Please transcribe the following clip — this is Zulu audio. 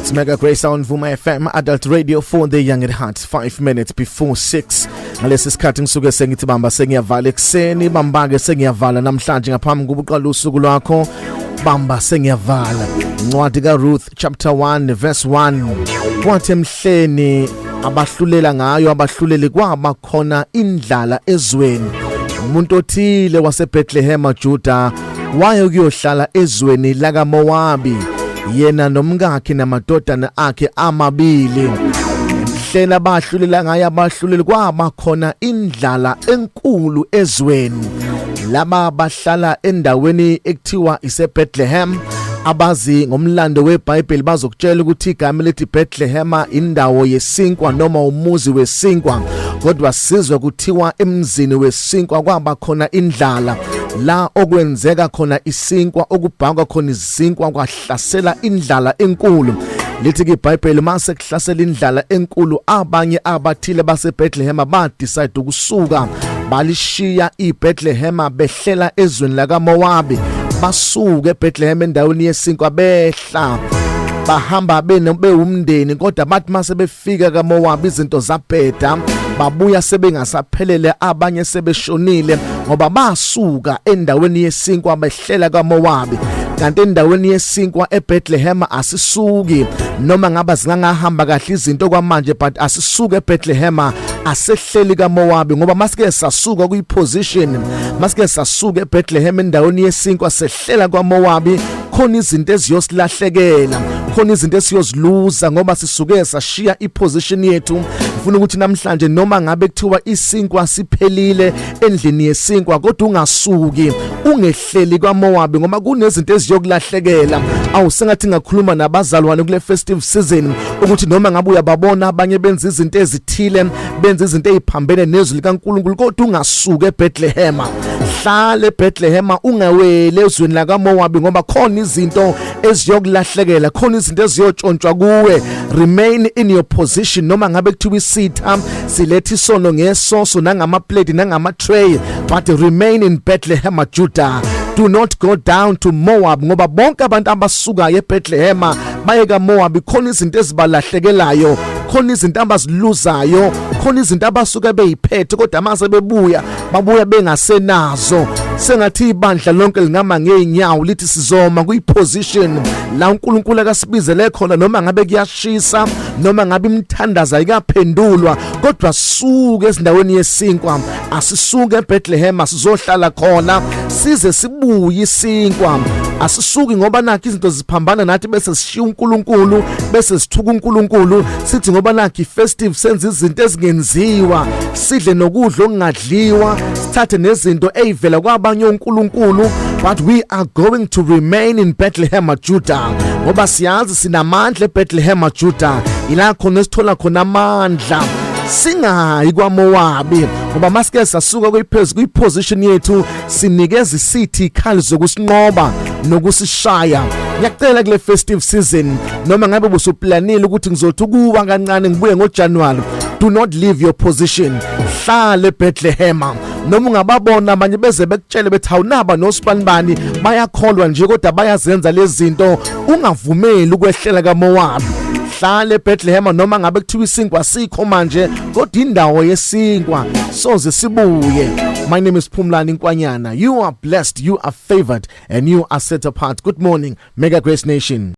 It's Mega Grace on Vuma FM, Adult Radio for the Young at Heart. 5 minutes before 6. Ngalesi sikhathi ngisuke sengithi bamba sengiyavala ekuseni, bamba ke sengiyavala namhlanje ngaphambi kokuqala usuku lwakho. Bamba sengiyavala. Incwadi kaRuth chapter 1 verse 1. Kwathi emhleni abahlulela ngayo abahluleli, kwaba khona indlala ezweni. Umuntu othile waseBethlehem Juda waye kuyohlala ezweni lakaMowabi, yena nomkakhe namadodana akhe amabili. Emhleni abahlulela ngayo abahluleli, kwaba khona indlala enkulu ezweni. Laba bahlala endaweni ekuthiwa iseBethlehem. Abazi ngomlando weBhayibheli bazokutshela ukuthi igama elithi Bethlehem indawo yesinkwa noma umuzi wesinkwa, kodwa sizwe kuthiwa emzini wesinkwa kwaba khona indlala. La okwenzeka khona isinkwa, okubhakwa khona izinkwa, kwahlasela indlala enkulu. Lithi ke iBhayibheli, mase kuhlasela indlala enkulu, abanye abathile baseBethlehem ba decide ukusuka, balishiya iBethlehem, behlela ezweni lakaMowabi. Basuke eBethlehem, endaweni yesinkwa, behla bahamba bewumndeni, kodwa bathi mase befika kaMowabi izinto zabheda, babuya sebengasaphelele, abanye sebeshonile, ngoba basuka endaweni yesinkwa behlela kaMowabi. Kanti endaweni yesinkwa eBethlehem asisuki, noma ngaba zingangahamba kahle izinto kwamanje, but asisuke eBethlehem, asehleli kaMowabi, ngoba masike sasuka kuyiposition, masike sasuka eBethlehem, endaweni yesinkwa, sehlela kwaMowabi, khona izinto eziyosilahlekela, khona izinto esiyoziluza, ngoba sisuke sashiya iposition yethu. Ngifuna ukuthi namhlanje, noma ngabe kuthiwa isinkwa siphelile endlini yesinkwa, kodwa ungasuki, ungehleli kwaMowabi, ngoba kunezinto eziyokulahlekela. Awu, sengathi ngakhuluma nabazalwane kule festive season ukuthi noma ngabe uyababona abanye benza izinto ezithile, benza izinto eziphambene nezwi likaNkulunkulu, kodwa ungasuki eBethlehem. Hlala eBethlehem, ungaweli ezweni lakaMowabi, ngoba khona izinto eziyokulahlekela, khona izinto eziyotshontshwa kuwe. Remain in your position, noma ngabe kuthiwa isitha siletha isono ngesoso nangama plate nangama tray, but remain in Bethlehem Judah. Do not go down to Moab, ngoba bonke abantu abasukayo eBethlehem baye kaMoab, khona izinto ezibalahlekelayo, khona izinto abaziluzayo, khona izinto abasuke beyiphethe, kodwa mase bebuya, babuya bengasenazo. Sengathi ibandla lonke lingama ngeenyawo lithi sizoma kuyiposition la uNkulunkulu akasibizele khona, noma ngabe kuyashisa, noma ngabe imithandazo ayikaphendulwa, kodwa suke ezindaweni yesinkwa. Asisuke eBethlehem, sizohlala khona size sibuye isinkwa. Asisuki ngoba nakho izinto ziphambana nathi bese sishiya uNkulunkulu, bese sithuka uNkulunkulu, sithi ngoba nakho ifestive senza izinto ezingenziwa, sidle nokudla okungadliwa, sithathe nezinto ezivela kwabanye onkulunkulu. But we are going to remain in Bethlehem Judah, ngoba siyazi sinamandla eBethlehem Judah, ila khona esithola khona amandla. Singayi kwaMowabi, ngoba masike sasuka kuyiphezu kuyiposition yethu, sinikeza isithi ikhali zokusinqoba nokusishaya. Ngiyacela kule festive season, noma ngabe busuplanile ukuthi ngizothi ukuwa kancane, ngibuye ngoJanuary, do not leave your position. Hlala eBethlehem. Noma ungababona abanye beze bekutshele bethi, "Awunaba nosibanibani bayakholwa nje, kodwa bayazenza lezi zinto," ungavumeli ukwehlela kaMowabi. Hlala eBethlehem, noma ngabe kuthiwa isinkwa sikho manje, kodwa indawo yesinkwa soze sibuye. My name is Phumlani Nkwanyana. You are blessed, you are favored and you are set apart. Good morning, Mega Grace Nation.